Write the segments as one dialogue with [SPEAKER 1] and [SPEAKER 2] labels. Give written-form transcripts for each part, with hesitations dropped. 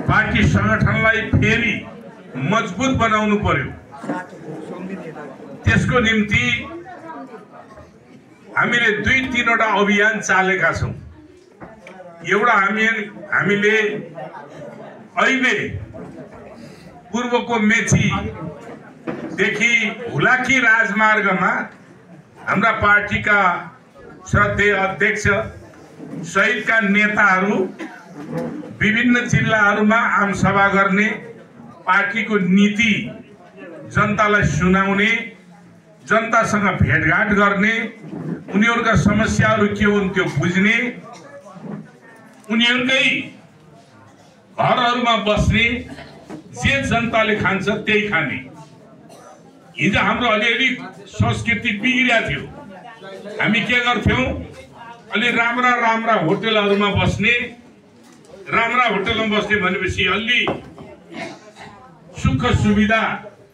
[SPEAKER 1] Party संगठनलाई फेरि मजबुत बनाउनु पर्यो। त्यसको निम्ति हामीले 2-3 वटा अभियान चालेका छौं। एउटा हामीले अहिले पूर्वको मेची देखि हुलाकी राजमार्गमा हाम्रा पार्टीका श्रद्धेय अध्यक्ष सहितका नेताहरू विभिन्न जिल्लाहरूमा आम सभा गर्ने, पार्टीको नीति जनतालाई सुनाउने, जनतासँग भेटघाट गर्ने, उनीहरूका समस्याहरू के हुन् त्यो बुझ्ने, उनीहरूकै घरहरूमा बस्ने, जे जनताले खान्छ त्यही खाने। हिजो हाम्रो अलिअलि संस्कृति बिग्रिया थियो। हामी के गर्थ्यौं, अलि राम्रा होटलहरूमा बस्ने, राम्रा होटलमा बस्ने भनेपछि अलि सुख सुविधा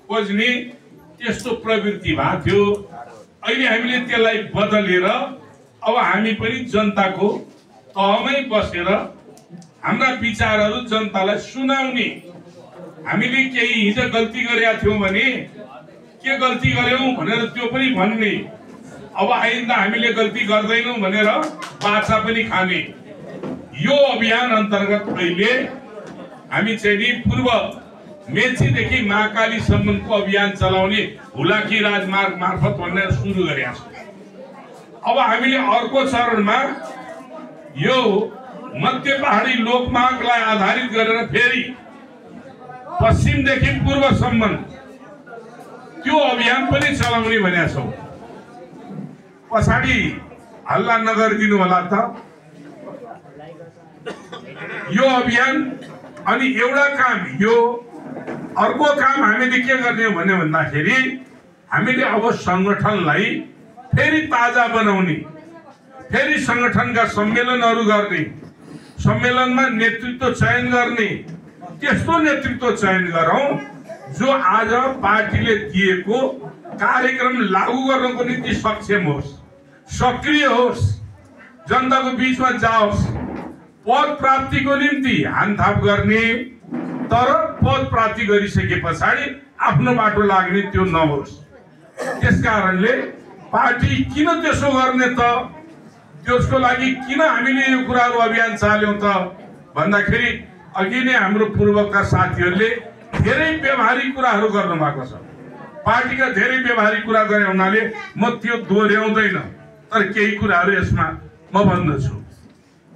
[SPEAKER 1] खोज्ने त्यस्तो प्रवृत्ति भएको थियो। अहिले हामीले त्यसलाई बदलेर अब हामी पनि जनताको तहमै बसेर हाम्रा विचारहरू जनतालाई सुनाउने। हामीले केही हिजो गल्ती गरेका थियौं भने के गल्ती गर्यौं भनेर त्यो पनि भन्ने, अब आइन्दा हामीले गल्ती गर्दैनौं भनेर बाचा पनि खाने। यो अभियान अन्तर्गत अहिले हामी चाहिँ नि पूर्व मेचीदेखि महाकालीसम्मको अभियान चलाउने हुलाकी राजमार्ग मार्फत भनेर सुरु गरेका छौं। अब हामीले अर्को चरणमा यो मध्य पहाडी लोकमार्गलाई आधारित गरेर फेरि पश्चिमदेखि पूर्वसम्म त्यो अभियान पनि चलाउने भनेका छौं। पछाडि हल्ला नगरिदिनु होला त। यो अभियान अनि एउटा काम, यो अर्को काम हामीले के गर्ने हो भन्दाखेरि हामीले अब संगठनलाई फेरि ताजा बनाउने, फेरि संगठनका सम्मेलनहरू गर्ने, सम्मेलनमा नेतृत्व चयन गर्ने, त्यस्तो नेतृत्व चयन गरौं जो आज पार्टीले दिएको कार्यक्रम लागू गर्नको निम्ति सक्षम होस्, सक्रिय होस्, जनताको बीचमा जाओस्। पद प्राप्तिको निम्ति हानथाप गर्ने, तर पद प्राप्ति गरिसके पछाडि आफ्नो बाटो लाग्ने त्यो नहोस्। त्यसकारणले पार्टी किन त्यसो गर्ने त, त्यसको लागि किन हामीले यो कुराहरू अभियान चाल्यौं त भन्दाखेरि अघि नै हाम्रो पूर्वका साथीहरूले धेरै व्यवहारिक कुराहरू गर्नु भएको छ। पार्टीका धेरै व्यवहारिक कुरा गरे हुनाले म त्यो दोहोर्याउँदैन, तर केही कुराहरू यसमा म भन्दछु।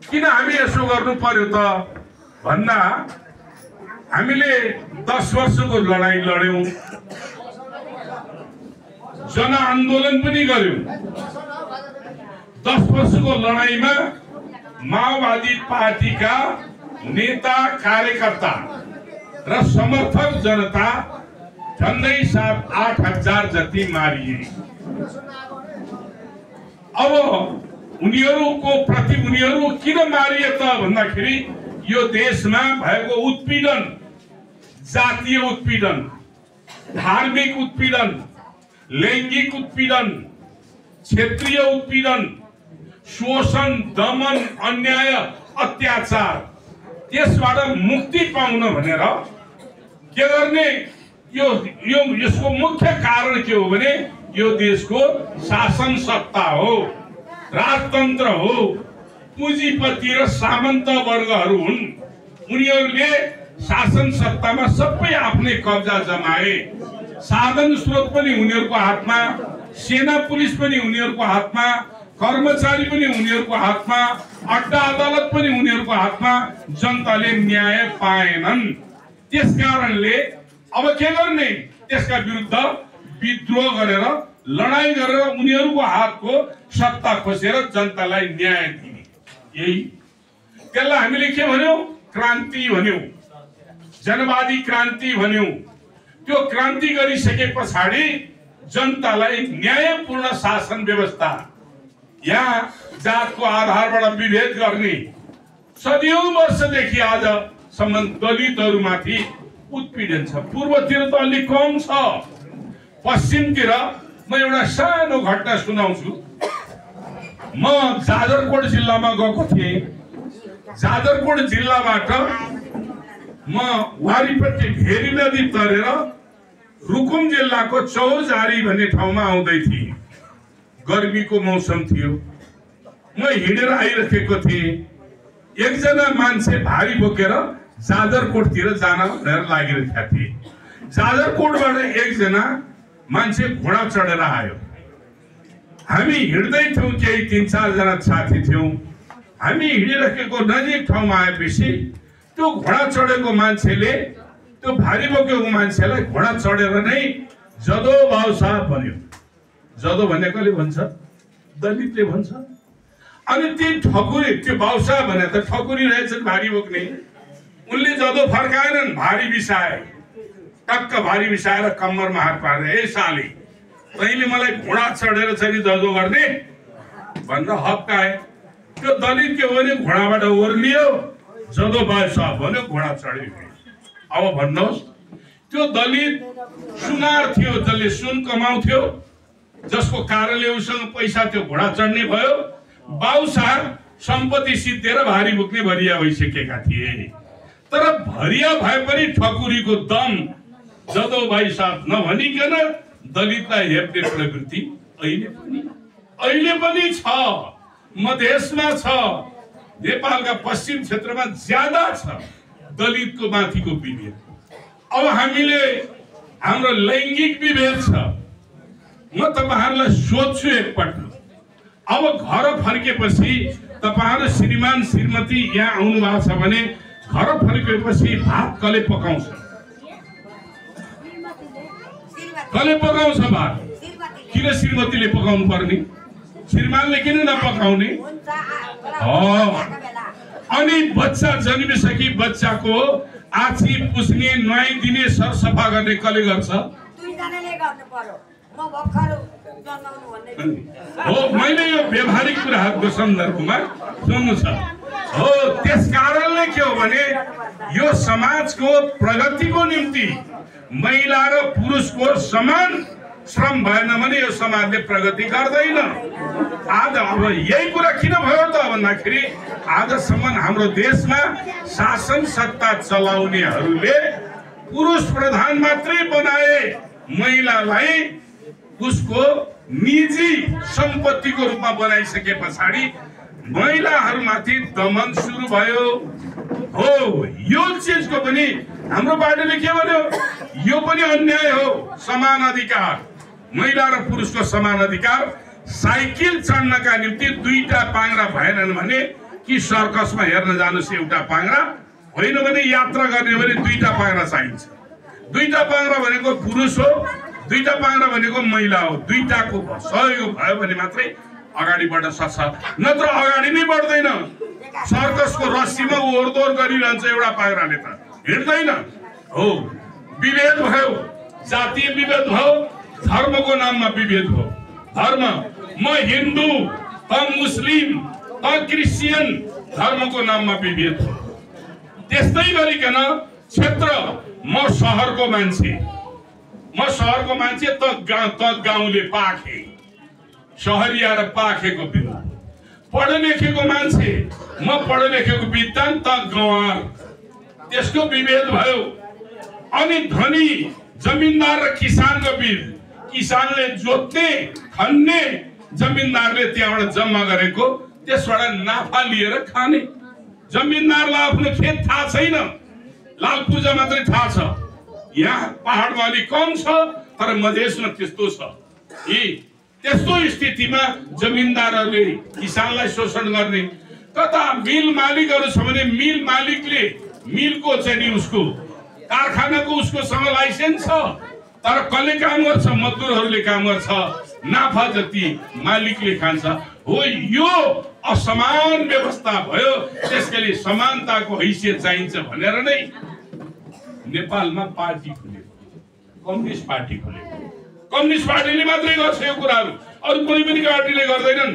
[SPEAKER 1] किन हामी यसो गर्नु पर्यो त भन्दा हामीले 10 वर्षको लडाई लड्यौं, जनआन्दोलन पनि गर्यौं। 10 वर्षको लडाईमा माओवादी पार्टीका नेता, कार्यकर्ता र समर्थक जनता झन्डै 7-8 जति मारिए। अब उनीहरूको प्रति उनीहरू किन मारिए त भन्दाखेरि यो देशमा भएको उत्पीडन, जातीय उत्पीडन, धार्मिक उत्पीडन, लैंगिक उत्पीडन, क्षेत्रीय उत्पीडन, शोषण, दमन, अन्याय, अत्याचार, त्यसबाट मुक्ति पाउन भनेर के गर्ने, यसको मुख्य कारण के हो भने यो देशको शासन सत्ता हो, राजतन्त्र हो, पुँजीपति र सामन्त वर्गहरू हुन्। उनीहरूले शासन सत्तामा सबै आफ्नै कब्जा जमाए। साधन स्रोत पनि उनीहरूको हातमा, सेना पुलिस पनि उनीहरूको हातमा, कर्मचारी पनि उनीहरूको हातमा, अड्डा अदालत पनि उनीहरूको हातमा। जनताले न्याय पाएनन्। त्यसकारणले अब के गर्ने, त्यसका विरुद्ध विद्रोह गरेर, लडाई गरेर उनीहरूको हातको सत्ता खोसेर जनतालाई न्याय दिने, यही त्यसलाई हामीले के भन्यौं, क्रान्ति भन्यौं, जनवादी क्रान्ति भन्यौं। त्यो क्रान्ति गरिसके पछाडि जनतालाई न्यायपूर्ण शासन व्यवस्था, यहाँ जातको आधारबाट विभेद गर्ने, सदियौं वर्षदेखि आजसम्म दलितहरूमाथि उत्पीडन छ। पूर्वतिर त अलि कम छ, पश्चिमतिर म एउटा सानो घटना सुनाउँछु। म जाजरकोट जिल्लामा गएको थिएँ। जाजरकोट जिल्लाबाट म वारीपट्टि भेरी नदी तरेर रुकुम जिल्लाको चौरजारी भन्ने ठाउँमा आउँदै थिएँ। गर्मीको मौसम थियो। म हिँडेर आइरहेको थिएँ। एकजना मान्छे भारी बोकेर जाजरकोटतिर जान भनेर लागिरहेका थिए। जाजरकोटबाट एकजना मान्छे घोडा चढेर आयो। हामी हिँड्दै थियौँ, केही 3-4 जना साथी थियौँ। हामी हिँडिरहेको नजिक ठाउँमा आएपछि त्यो घोडा चढेको मान्छेले त्यो भारी बोकेको मान्छेलाई घोडा चढेर नै जदो बाउ साहब भन्यो। जदो भन्ने कसले भन्छ? दलितले भन्छ। अनि ती ठकुरी, त्यो बाउ साहब भने त ठकुरी रहेछन् भारी बोक्ने। उनले जदो फर्काएनन्, भारी बिसाए। टक्क भारी बिसाएर कम्मरमा हात पार्दै, ए साली तैँले मलाई घोडा चढेर चाहिँ जदो गर्ने भनेर हप्काए। त्यो दलित के भने घोडाबाट ओर्लियो, जदो बाउ साहब भन्यो, घोडा चढ्यो। अब भन्नुहोस्, त्यो दलित सुनार थियो, जसले सुन कमाउँथ्यो, जसको कारणले उसँग पैसा थियो, घोडा चढ्ने भयो। बाउ साहब सम्पत्ति सिद्धिएर भारी बोक्ने भरिया भइसकेका थिए। तर भरिया भए पनि ठकुरीको दम जदो भाइ साहब नभनिकन दलितलाई हेप्ने प्रवृत्ति अहिले पनि छ, मधेसमा छ, नेपालका पश्चिम क्षेत्रमा ज्यादा छ दलितको माथिको विभेद। अब हामीले हाम्रो लैङ्गिक विभेद छ। म तपाईहरुलाई सोध्छु एकपल्ट, अब घर फर्केपछि तपाईहरु श्रीमान श्रीमती यहाँ आउनु भएको छ भने घर फर्केपछि भात कसले पकाउँछ? कसले पकाउँछ भात? किन श्रीमतीले पकाउनु पर्ने? श्रीमानले किन नपकाउने? अनि बच्चा जन्मिसकी बच्चाको आछी पुस्ने, नुहाइदिने, सरसफा गर्ने कसले गर्छ? हो, मैले यो व्यवहारिक कुराहरूको सन्दर्भमा सुन्नु छ। हो, त्यस कारणले के हो भने यो समाजको प्रगतिको निम्ति महिला र पुरुषको समान श्रम भएन भने यो समाजले प्रगति गर्दैन। आज अब यही कुरा किन भयो त भन्दाखेरि आजसम्म हाम्रो देशमा शासन सत्ता चलाउनेहरूले पुरुष प्रधान मात्रै बनाए, महिलालाई उसको निजी सम्पत्तिको रूपमा बनाइसके पछाडि महिलाहरूमाथि दमन सुरु भयो। हो, यो चिजको पनि हाम्रो पार्टीले के भन्यो? यो पनि अन्याय हो। समान अधिकार, महिला र पुरुषको समान अधिकार। साइकल चढ्नका निम्ति दुईटा पाङ्रा भएनन् भने कि सर्कसमा हेर्न जानुस् एउटा पाङ्रा, होइन भने यात्रा गर्ने भने दुईटा पाङ्रा चाहिन्छ। दुईटा पाङ्रा भनेको पुरुष हो, दुईटा पाङ्रा भनेको महिला हो। दुईटाको सहयोग भयो भने मात्रै अगाडि बढ्न सक्छ, नत्र अगाडि नै बढ्दैन। सर्कसको रस्सीमा ओहोरदोहोर गरिरहन्छ एउटा पाङ्राले, त हिँड्दैन। हो, विभेद भयो, जातीय विभेद भयो, धर्मको नाममा विभेद भयो। धर्म, म हिन्दू, त मुस्लिम, त क्रिस्चियन, धर्मको नाममा विभेद हो। त्यस्तै गरिकन क्षेत्र, म सहरको मान्छे, त गाउँले पाखे, सहरिया र पाखेको विरोध। पढे लेखेको मान्छे, म पढे लेखेको विद्वान, त गवार, त्यसको विभेद भयो। अनि धनी जमिनदार र किसानको बीच, किसानले जोत्ने खन्ने, जमिनदारले त्यहाँबाट जम्मा गरेको त्यसबाट नाफा लिएर खाने। जमिनदारलाई आफ्नो खेत थाहा छैन, लाल पूजा मात्रै थाहा छ। यहाँ पहाडमा अलि कम छ, तर मधेसमा त्यस्तो छ। त्यस्तो स्थितिमा जमिनदारहरूले किसानलाई शोषण गर्ने। कता मिल मालिकहरू छ भने मिल मालिकले मिलको चाहिँ उसको कारखानाको उसकोसँग लाइसेन्स छ, तर कसले काम गर्छ? मजदुरहरूले काम गर्छ। नाफा जति मालिकले खान्छ। हो, यो असमान व्यवस्था भयो। त्यसैले समानताको हैसियत चाहिन्छ भनेर नै नेपालमा पार्टी खुल्यो, कम्युनिस्ट पार्टी खुल्यो। कम्युनिस्ट पार्टीले मात्रै गर्छ यो कुराहरू, अरू कुनै पनि पार्टीले गर्दैनन्।